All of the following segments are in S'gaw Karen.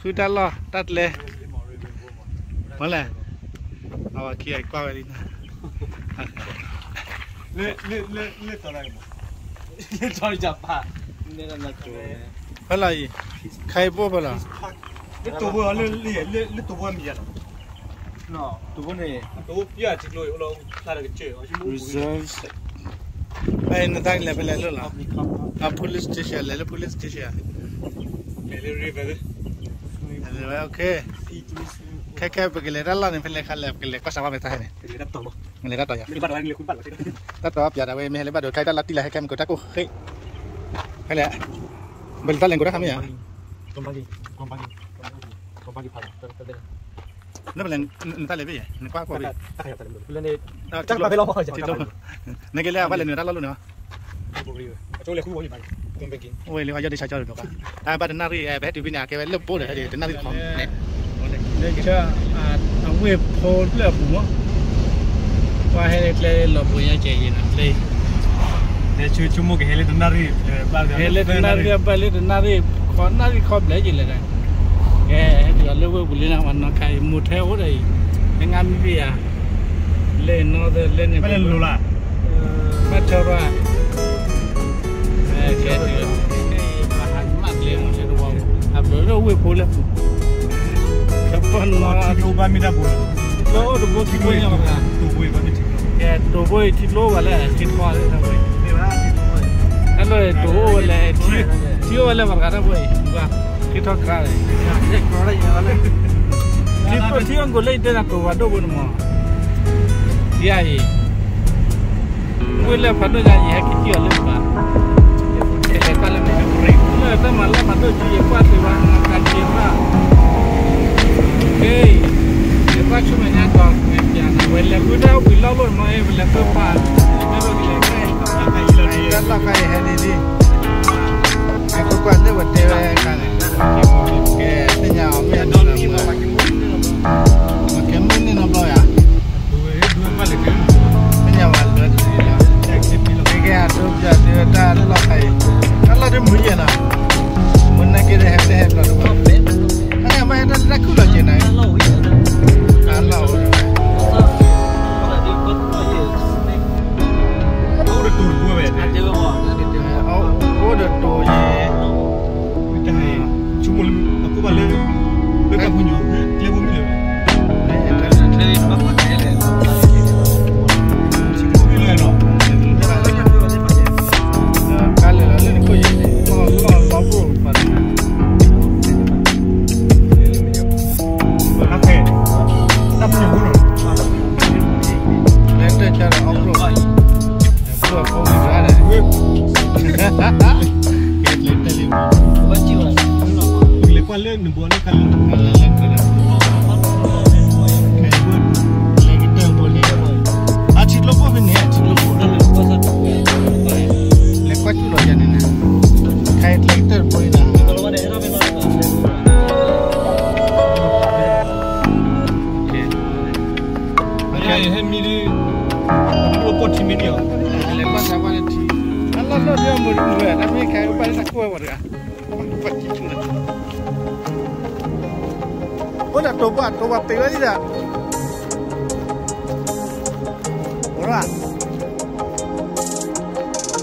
ဃုတၢ်လီၢ်တၢ်ကျဲ, မ့ၢ်လဲၣ်, အဝဲခံဂၤကွၢ်ဝဲလံ, ဖဲလီၤအံၤ, ခဲအံၤဘိၣ်ဖဲလီၤ, လၢတိၤဘိမံၤယၤလီၤ, တိၤဘိန့ၣ်, reserves, နတၢ်လဲၤဖဲလဲၣ်လၢလီၤ, အ police station လဲၤလၢ police station လဲၤလၢ ခဲခဲပကလဲၤတၢ်လီၢ်န့ၣ် ဖဲလဲၣ်ခါလဲၣ် ပကလဲၤကွၢ်စးဘၣ်မဲာ်တၢ်ဟဲန့ၣ်, လဲၤတၢ်တီၤယၤ, တၢ်တီၤပျးဒၣ်ဝဲ မ့ၢ်ဟဲလၢဘၣ်ဒိး ခဲတၢ်လီၢ်တံၢ်လၢဟဲခဲမုၢ်ကိး တၢ်ကိၢ်ဃ့, ဖဲလဲၣ်, ဘယ်တၢ်လဲၤကိးတၢ်ခါမ့ၢ်ဧါ, လၢပလဲၤ နတၢ်လဲၤဖဲယဲၢ် နကွၢ်ကွၢ်ဖဲ နကလဲၤအဝဲလဲၤနုာ်တၢ်လီၢ်လၢန့ၣ်, အိၣ်ဝဲလၢအယီၢ်ဒ့ဆါကၠီတဘျီ, တၢ်ဘၣ်တနၣ်ရံၣ်ဖဲတုၤဖဲန့ၣ် အကဲဝဲလၢဘိၣ်ဒီး တနၣ်ရံၣ်တခီန့ၣ်, အဝ့ၢ်ဖိလၢအပူၤမး, ပှၤဟဲလၢကျဲလီၤဘိညါကဲယဲၢ်နၤကျဲ, ဟဲလၢတနၣ်ရံၣ်, ဟဲလၢတနၣ်ရံၣ် ဘၣ်လၢတနၣ်ရံၣ်, ခီနၣ်ရံၣ်ခီဘျဲၣ်ယဲၢ်လဲၣ်, ကဲ, ဟဲတုၤလၢဝ့ၢ်ပူၤလံန့ၣ် ပှၤနီၢ်ခါအံၤ မိၢ်ထဲအိၣ်ဒီးအံၤ, ဟဲငါမံဖဲယၤ, လၢနီၢ်သလၢန့ၣ် ဘၣ်ဆၢရၣ်, ကဲ, ပှၤဟးမၢ်ကျဲမုၢ်ဆ့ၣ်တဝီ, အဘျီလၢဝ့ၢ်ဖိလၢပူၤ, ကဲပနီၢ်, တဘိခံဘိညါဘၣ်, ကဲ, တဘိအံၤထံကျိဘၣ်လဲၣ် ထံကျိ, တၢ်လီၢ်တအိၣ်ဝဲလဲၣ်, ထံအိၣ်ဝဲလဲၣ် ပှၤတဂၤတၢ်ဖိအံၤ, ထံထီၣ်ခါလဲၣ်, ထံအိၣ်ကိးလၢယတဲနၤ တိၤဝဲဒိၣ်ဘိန့ၣ်မး, ယၤအံၤ ဝ့ၢ်လၢဖးဒိၣ်ညါ ယဟဲက့ၤထံၣ်အီၤလၢပှၤ, ကဲလဲၤကွၢ်လၢမဲာ်, လၢတၢ်မၤလၢဖးဒိၣ်ကံ ယကွၢ်သုးဝဲ နီၢ်ကၤက့ၤဘၣ်, ကဲ, ယကွၢ်ဆူမဲာ်ညါကီး ပျးနၤ ဝဲလဲၤဃုတၢ်ဝံၤလီၢ်လီၢ်မး ပလဲၤဃုပှၤ, တၢ်လီၢ်ခါအံၤဟဲန့ၣ်ဒ်, အကွၢ်ကွၢ်လၢဝဲတဲဝဲအခါန့ၣ်, ကဲ, သ့ၣ်ညါအီၤမ့ၢ်အနီၢ်မုၢ်, ကဲမုၢ်န့ၢ်နီတဘျီယၤ သ့ၣ်ညါဝဲလၢတဂ့ၤလီၤ, ကဲအဒိပျးသုတၢ်လီၢ်ခါအံၤ, တၢ်လီၢ်တမုာ်ယဲၢ်နီၤ, မ့ၢ်နာ်က့ဒီးဟဲဖဲဟဲဘျီတဘၣ်, အမ့ၢ်ဟဲတၢ်လၢတၢ်ခုၣ်လီၤက့ၤနၤ, တၢ်လီၢ်အိၣ် အိၣ်ဒီးတိၤယဲၢ်, ဆိကမိၣ်လၢ အကိးဘၣ်လၢ လၢတၢ်ဖိညိၣ် ကျဲဖိမုၢ်လၢ ဆိကမိၣ်လၢနီၤ, ကါလဲၤလီၤလၢနခိၣ်ယဲၢ်န့ၣ် လီၢ်လီၢ်ဘိၣ်ပှၤ တၢ်ဖဲ တၢ်ဖဲန့ၣ်ဘိၣ်နီၤ, လဲၤတဲဆါဒီး off road ဘိၣ်အဖိမုၣ်တဂၤန့ၣ်, ကဲလဲၤတဲလံ, လဲၤကွၢ်လၢနဘိလၢကါလၢ လဲၤကတၢၢ်ဘိလံ, အထံကျိဘိၣ်ဖဲန့ၣ် အထံကျိဘိၣ်, လဲၤကွၢ်ကၠူၣ်လီၤယၤန့ၣ်န့ၣ်, ခဲလဲၤကတၢၢ်ဘိလံနၤ ဟဲမံဒုး ကျိပိာ်ထံမ့ၢ်န့ၣ်အီၤ, လဲၤကွၢ်စးကွၢ်လၢထံ, အလီၢ်လီၢ်ဒုးအမုာ်တမုာ်ဝဲ တၢ်မ့ၢ်ခဲအံၤဘၣ်လၢတၢ်ကိၢ်ဝဲပှၤတဂၤ, အိၣ်ဒီးတိၤပှၢ်တိၤပှၢ်ပ့ၤဝဲဒၣ်, အိၣ်ရၣ် ပှၤပ့ၤခါအံၤ ပှၤပ့ၤဝဲကျဲယါလဲၣ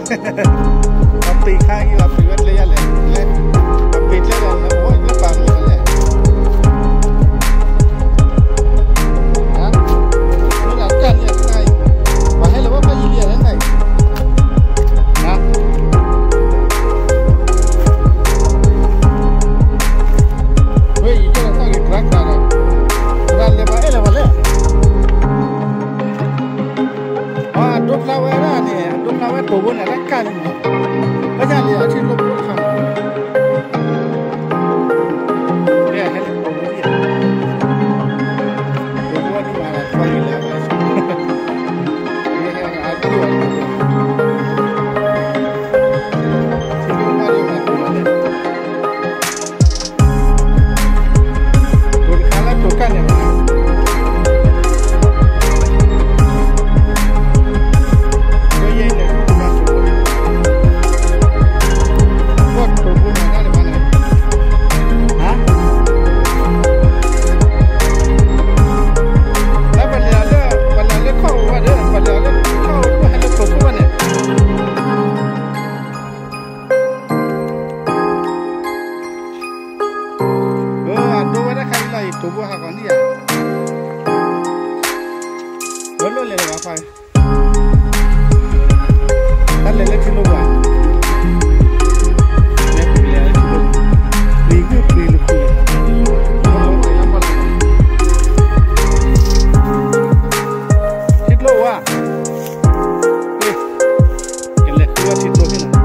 ်, လဲၣ်, ပှၤပ့ၤကျဲလဲၣ် လဲၣ်အိၣ်ယိၣ်ပာ်မုၣ်လဲၣ်, မ့ၢ်ဒၣ်တၢ်န့ၣ်တခါအံၤ, ပှၤဟဲလၢဝဲဘၣ်ယံၤလံယါလဲၣ်န့ၣ်, ဝဲယံၤကဲလၢတၢ်ဂ့ၤကြၢးကြၢးဒီး, ပှၤလဲၤပှၤအဲၣ်လၢပှၤလဲၣ် အဒိဖျါဝဲဒၣ်န့ၣ် အဒိဖျါဝဲတိၤဘိန့ၣ် တၢ်ကၢ်လံန့ၣ်, ဘၣ်ဆၣ်လံအထံကျိဖိတခါန့ၣ်, ကဲဟဲလၢတိၤဘိန့ၣ်, တိၤဘိန့ၣ်မၤလၢကွၢ်လံလၢအဝဲ တိၤတခါလၢတိၤကၢ်န့ၣ်မး, တိၤယဲၢ်န့ၣ် တိၤဘိန့ၣ် တိၢ်ဘိဟးဂီၤန့ၣ်ယၤ, လၢလၢလဲၤလၢၤဘၣ်ဖး, တၢ်လဲၤလၢထံကျိဘၣ်, လဲၤလဲၤလၢထံကျိ, ပျံၤဂုၢ်ပျံၤလၢၤ, ထံကျိဝါ, ကလဲၤဃုထံကျိန့ၣ်လီၤ,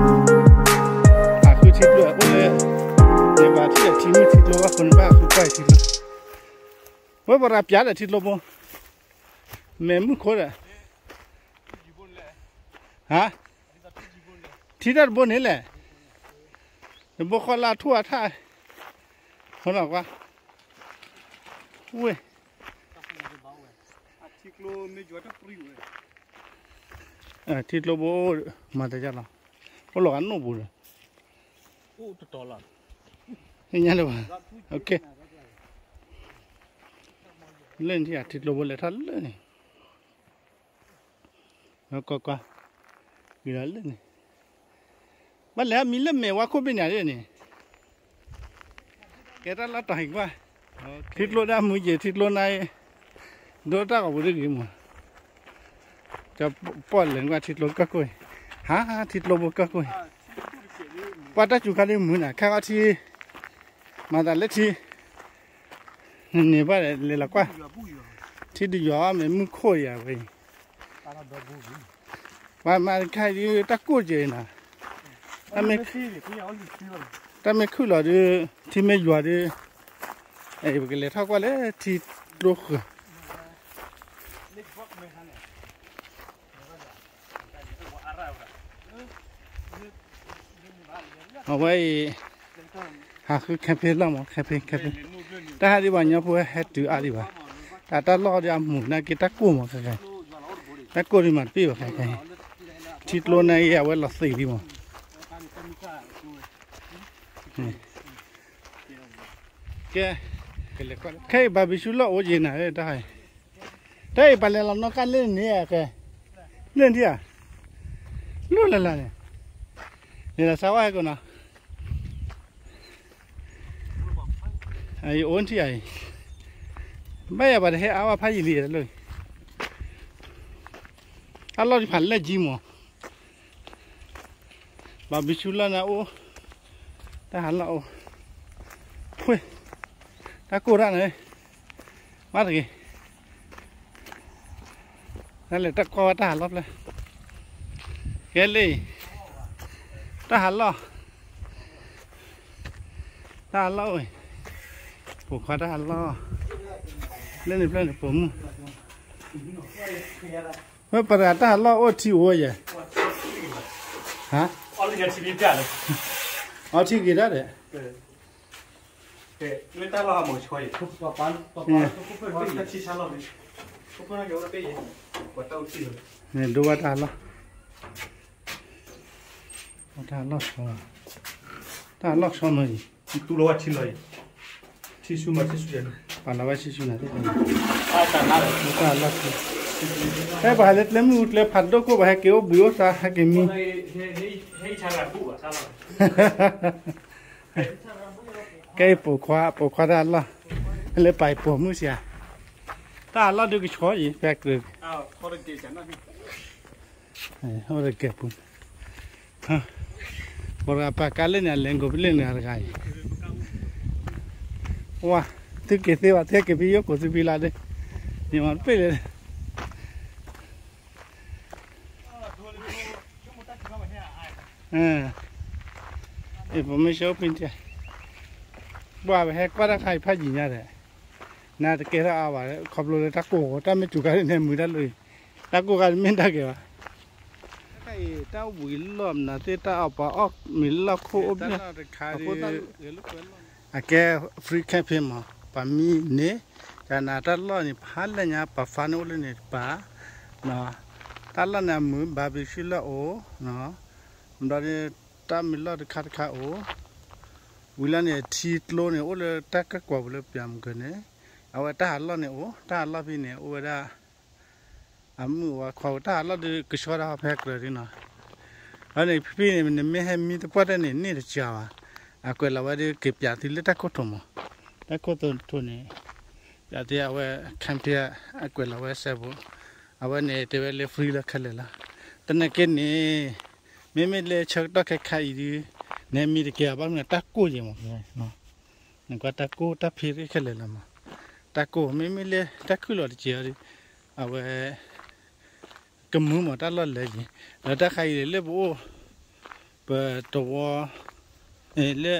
အဃုထံကျိအိၣ်လၢ ယဘၣ်ထံၣ်ဒီးထံမုၢ်ထံကျိဘၣ်ဃိန့ၣ် ဘၣ်ဃုကွၢ်ထံကျိ, ဝဲပရၤပျးဒီးထံကျိဘိ, မဲာ်မုၢ်ခိဒီး, ဟါ, ထံတၢ်တဘိန့ၣ်လဲၣ်, တဘိဃီလၢအထူၣ်အထၣ်, ဟီလီၤကွၢ်, ဝ့ၢ် ထံကျိဘိ မၤတၢ်လီၤ, အိၣ်လီၤဂာ်နိၣ်ပူၤဒီး, ညါလၢၤဘၣ်, လၢန့ၣ်ထံၣ်ထံကျိဘိလဲၤထီၣ်လၢန့ၣ်, ကွၢ်ကွၢ်, ဝံၤဒီးလၢန့ၣ်, ဘၣ်လဲၤဟးမံလၢမဲာ်ဝါခိၣ်ဘ့ၣ်န့ၣ်ဒ်န့ၣ်, ကဲတၢ်လီၢ်တၢ်ဟံၣ်ကွၢ်, ထံကျိဒၣ်မုာ်ယဲၢ်ထံကျိနါ, ဒိတၢ်ဂီၤပူၤတဂ့ၤမး, ပီၣ်လဲၤကွၢ်ထံကျိကၢၢ်ကိၢ်, ဟါ ထံကျိဘိကၢၢ်ကိၢ်, ပှၤတၢ်စူၤခါဒ်မုာ်နၤ ခါဃီထံ မၤသးလၢထံ, နန့ၢ်ဘၣ်လဲၤလီၤကွၢ်, ထံတယွၤအမဲာ်မုၢ်ခိၣ်ယၤဝဲအံၤ, ပှၤမၤတခါဒ်တၢ်ကိၢ်ကဲၤနၤ, တၢ်မ့ၢ်ခုၣ်လီၤဒ်, ထံမ့ၢ်ယွၤဒ်, ပကလဲၤထီၣ်ကွၢ်လၢထံကျိဃၢၤ အဝဲအံၤ, ဟးဃု camping လီၤမး camping camping, တၢ်ဟးဒံးဘၣ်ညီဖိဟဲတုၤအါဒံးဘၣ်, တၢ်တၢ်လီၢ်ဒ်အမုာ်နာ်က့တၢ်ကိၢ်မးခဲခဲ, တၢ်ကိၢ်ဒံးမးတပ့ၢ်ဘၣ်ခဲခဲ, ထံကျိန့ၣ်အဝဲလီၤသ့ၣ်ဒံးမး, ကဲ, ခဲအံၤ barbecue လီၢ်အိၣ်ယံၤနၤတၢ်ဟဲ တၢ်အံၤပှၤလဲၤလီၤနီၣ်ကါလၢန့ၣ်, လၢနထံၣ်ဧါ, လိၣ်လၢ်လၢ်န့ၣ်, န့ၣ်လီၤစါဝါဟဲကိးနီၤ, ယအိၣ်ထံၣ်ဧါအံၤ, ဘၣ်ယၤပှၤတဟဲအါဝဲဖးယံာ်လံတလိၣ်, အလီၢ်တဖၣ်လဲၢ်ကံမး barbecue လီၢ်န့ၣ်အိၣ်, တၢ်ဟးလီၢ်အိၣ်, ဖှ့ၣ်, တၢ်ကိၢ်တၢ်န့ၣ်, ဘၣ်တဂ့ၤ, တၢ်လဲၤတၢ်ကွၢ်ဝဲတၢ်ဟးလီၢ်ဖျၢၣ်, ကဲလံ, တၢ်ဟးလီၢ်, တၢ်ဟးလီၢ်အိၣ်, ပိာ်ခွါတၢ်ဟးလီၢ်, လၢန့ၣ်ဖျၢၣ်န့ၣ်ပိာ်မုၣ် ဝဲပရၤတၢ်ဟးလီၢ်အိၣ်ထံအိၣ်ယဲၢ်, ဟါ, အီထံဂ့ၤတၢ်ဒီး, ဒိဝဲတၢ်ဟးလီၢ်, တၢ်ဟးလီၢ်ဆီ, တၢ်ဟးလီၢ်ဆီမ့ၢ်အံၤ, ပာ်လီၤဝဲထံဆူနၤသ့ၣ်, တၢ်ဟးလီၢ်ဆီ, ဖဲပှၤဟဲလၢကျဲမုၢ်ကျဲဖးဒိၣ်ခိၣ် ပှၤဟဲက့ၤအိၣ်ဘှံးအိၣ်သါ ဟဲက့ၤမံ ကဲအံၤပိာ်ခွါ ပိာ်ခွါတၢ်လီၢ်, လၢပာ်အံၤပိာ်မုၣ်စှၤ, တၢ်လီၢ်ဒုးကဆှီအံၤ ဖဲကြၢး, အိၣ်တကဲပူၤ, ပှၤပာ်ကါလၢန့ၣ် အလဲၤကိးပလ့ၣ်န့ၣ်တဂၤအံၤ, ဝါ, သုက့ၤသ့ဘၣ် သုက့ၤဖဲယိၣ်ကိးသုဖံလါဒ့, ယမၤတပ့ၢ်လၢ information ဖဲန့ၣ်, ပှၤပဟဲကွၢ်တၢ်ခါအံၤဖးယံာ်ညါဒီး, နတကဲထီၣ်အါဘၣ် ခီဖျိလၢတၢ်ကိၢ်ဂီၤ တၢ်မ့ၢ်စူၤခါန့ၣ်မုာ်တၢ်လီၤအံၤ, တၢ်ကိၢ်ခါတမ့ၢ်တၢ်ကဲဘၣ်, တၢ်အံၤ တၢ်အိၣ်ဘှံးလီၢ်မနုၤသ့ၣ် တၢ်အီၣ်ပှၤအီၣ်မ့ၤလီၢ်ခိၣ်အိၣ်ဘျဲၣ်, အကဲ free camping မး ပှၤမံန့ၣ်, ယနၤတၢ်လီၢ်န့ၣ် ဖးလဲၢ်ညါ ပှၤဖးန့ၣ်အိၣ်လၢန့ၣ်တပၤ, တၢ်လီၢ်န့ၣ်အမုာ် barbecue လီၢ်အိၣ်, ဘျီန့ၣ် တၢ်မံလီၢ်တခါတခါအိၣ်, ဝံၤလီၤန့ၣ် ထံကျိန့ၣ် အိၣ်လၢတၢ်ကကွီၢ်ပူၤလၢပျၢၤမုၢ်ကၢၢ်န့ၣ်, အဝဲတၢ်ဟးလီၢ်န့ၣ်အိၣ် တၢ်ဟးလီၢ်ဖဲန့ၣ် အိၣ်ဝဲဒၣ် အမုၢ်အဝဲခွါ တၢ်ဟးလီၢ်ဒုးကဆှီတၢ်ဟီဖဲကြၢးဒ်နီၤ, အန့ၣ်ဖဲန့ၣ် နမ့ၢ်ဟဲမံသပှၢ်တၢၢ်န့ၣ် န့ၢ်တစှၤဘၣ်, အကွဲးလီၤဝဲဒုးက့ၤပျးသုလၢတၢ်ခိၣ်ထိးမး, တၢ်ခိၣ်ထိးန့ၣ် တၢ်သ့ၣ်အဝဲ ခါဖံး အကွဲးလီၤဝဲစဲးဘိ, အဝဲန့ၣ်တဲဝဲလၢ free လီၤခဲလၢာ်လီၤ. သနာ်က့န့ၣ် မ့မ့ၢ်လၢဆၢကတီၢ်ခဲခါအံၤဒုး နမံတကဲဘၣ်မနုၤ တၢ်ကိၢ်ယဲၢ်မး, နကွၢ်တၢ်ကိၢ်တၢ်ဖံးရ့ၣ်ခဲလၢာ်လီၤမး, တၢ်ကိၢ် မ့မ့ၢ်လၢတၢ်ခုၣ်လီၤတစဲးအီၤဒုး အဝဲ ကမုာ်မး တၢ်လီၢ်လဲၤယံၤ, ဒီးတၢ်ခါအံၤလၢပအိၣ် ပတဝီ လၢ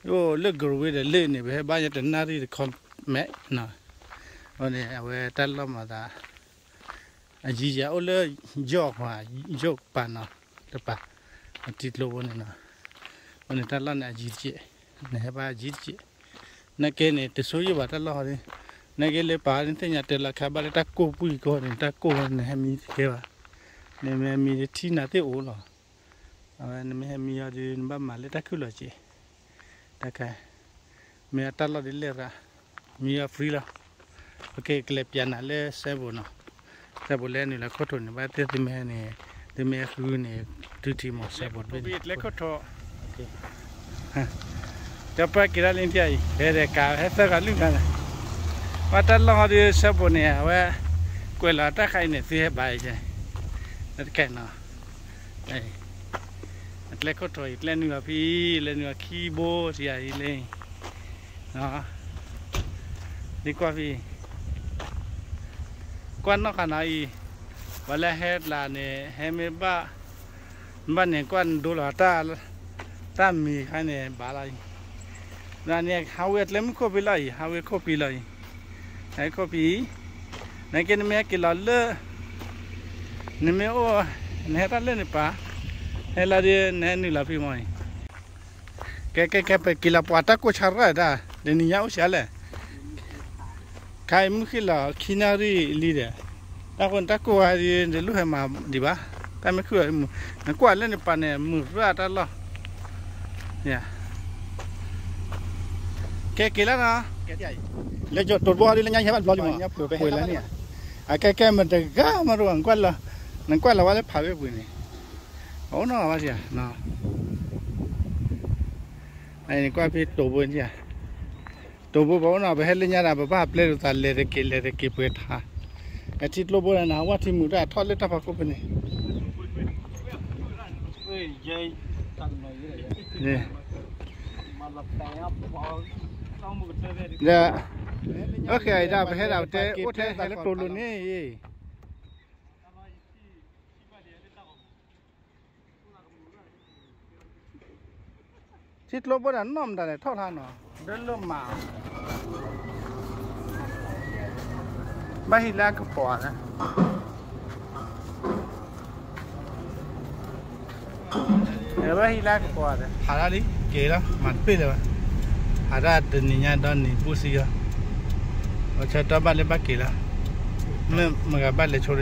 အိၣ်လၢ ကရဝ့ဒီးလၢန့ၣ် ပဟဲဘၣ်ညါတနၣ်ရံၣ်တခီမဲာ်နီၤ, အဃိန့ၣ် အဝဲတၢ်လီၢ်မၤသး အယံၤယၤအိၣ်လၢ ယိၣ်ပၤ ယိၣ်ပၤနီၤ တပၤ အထံကျိဖိန့ၣ်နီၤ, အဃိန့ၣ် တၢ်လီၢ်န့ၣ်အယံၤတကဲး, နဟဲဘၣ်အယံၤတကဲး, နာ်က့န့ၣ် တဆိယိၣ်ဘၣ်တၢ်လီၢ်ဟီဒ်, နာ်က့လၢပာ်န့ၣ်သ့ၣ်ညါတဲလီၤခါဘၣ်လၢတၢ်ကိၢ်ပှံၢ်ကီၢ်န့ၣ် တၢ်ကိၢ်ဝဲနဟဲမံတကဲဘၣ်, နမ့ၢ်မံထံနၤသ့ၣ်အိၣ်လီၤ, အဝဲနမ့ၢ်ဟဲမံအီၤဒုး နဘၣ်မၤလၢတၢ်ခုၣ်လီၤစဲး, တၢ်ခါ မ့ၢ်အတၢ်လီၢ်ဒ်လဲၣ်ရၣ်, မံအီၤ free လီၤ, ပကကလဲၤပျးနၤလၢစဲးဘိနီၤ, စဲးဘိလၢနုာ်လီၤခိၣ်ထိးန့ၣ် ဘၣ်သ့ၣ်သုမ့ၢ်ဟဲန့ၣ်, သုမ့ၢ်ဟဲဃုန့ၣ် တုၤထံမး စဲးဘိတဘ့ၣ်န့ၣ် ကျဲခိၣ်ထိး ကပှၤက့ၤဒၣ်လၢနထံၣ်အံၤ ဟဲဒီးကးဟဲသၢဂၤလွံၢ်ဂၤန့ၣ်, ဘၣ်တၢ်လီၢ်ဟီဒုးစဲးဘိန့ၣ် အဝဲ ကွဲးလီၤတၢ်ခါအံၤန့ၣ် သုဟဲဘၣ်အံၤ, တကဲနီၤ, အကျဲခိၣ်ထိးအံၤ ကျဲနုာ်လီၤဖဲအံၤ လဲၤနုာ်လီၤခံဘိထံအံၤလၢ ဒ်ကွၢ်ဖဲ ကွၢ်နီၣ်ဃာ်နီၤအံၤ, ပှၤလၢဟဲတလးန့ၣ် ဟဲမ့ၢ်ဘၣ်, ဘၣ်န့ၣ်ကွၢ်နဒိလီၤ တၢ်မံၤခါန့ၣ်ဘၣ်လီၤအံၤ, န့ၣ် ဟးဝ့အကျဲမုၢ်ခိၣ်ဖဲလီၤအံၤ ဟးဝ့ခိၣ်ဖဲလီၤအံၤ, ဟးဝ့ခိၣ်ဖဲအံၤ, နာ်က့နမ့ၢ်ဟဲက့ၤလီၤလၢ နမ့ၢ်အိၣ် နဟဲတၢ်လၢန့ၣ်ပၢ်, ဟဲလီၤဒီး နဟဲနုာ်လီၤဖဲမးအံၤ, ကဲ ကဲ ကဲ ပက့ၤလီၤပှၤတၢ်ကိၢ်ဆါရၣ်ဒၣ် တနံၤညါအိၣ်စှၤလဲၣ်, ခါအံၤမုၢ်ဃ့ၢ်လီၤခံနၣ်ရံၣ်လံဒီး, တၢ်ဃိန့ၣ်တၢ်ကိၢ်ဝဲဒ် တလိၣ်ဟဲမၤဒံးဘၣ်, တၢ်မ့ၢ်ခုၣ်အီၤမုာ်, နကွၢ်လၢန့ၣ်ပၢ်န့ၣ် မုာ်ရၣ်တၢ်လီၢ် ကဲက့ၤလၢနီၤ, လၢကၠီတိာ်ဘိဒ်လၢညါယဟဲဘၣ်တဘျီလံမး, ပှဲၤလၢန့ၣ်, အကဲကဲမတဂၤမးတဝဲ နကွၢ်လီၤ, နကွၢ်လီၤဝဲလၢဖးဝဲပူၤန့ၣ်, အအိၣ်နီၢ်ဘၣ်ယၤ, နကွၢ်ဖဲတိာ်ဘိယၤ, တိာ်ဘိပအိၣ်နီၤ ပဟဲလၢညါဒၣ် ပဘၣ်ဟးပျဲလိာ်သးလဲၤတက့ၤ လဲၤတက့ၤပှဲၤထါ, အထံကျိဘိန့ၣ် နဟးဝဲထံမုာ်တၢ်ထီၣ်လၢတၢ်ဖးခိၣ်ဖဲန့ၣ် ဒီး အခဲအံၤဒၣ် ပဟဲဒၣ်ပတဲအိၣ်ထဲသးလၢတိာ်လိၤန့ၣ်အံၤ, ထံကျိဘိဒၣ်နီၢ်မတၤလဲၣ်ထီၣ်ထါနီၤ, ဒၢလိၣ်မး, ဘၣ်ဟံးလၢအကပီၤဧါ, ဘၣ်ဟံးလၢအကပီၤဧါ, ဟးဒၣ်လံက့ၤလီၤ မၤတပ့ၢ်လၢၤဘၣ်, ဟးဒၣ်တနံၤညါဒီနံၤဘူၣ်စံယီၤ, အဆၢတီဘၣ်လၢဘၣ်က့ၤလီၤ, မ့ၢ်မတၤဂၤဘၣ်လဲၤဆိ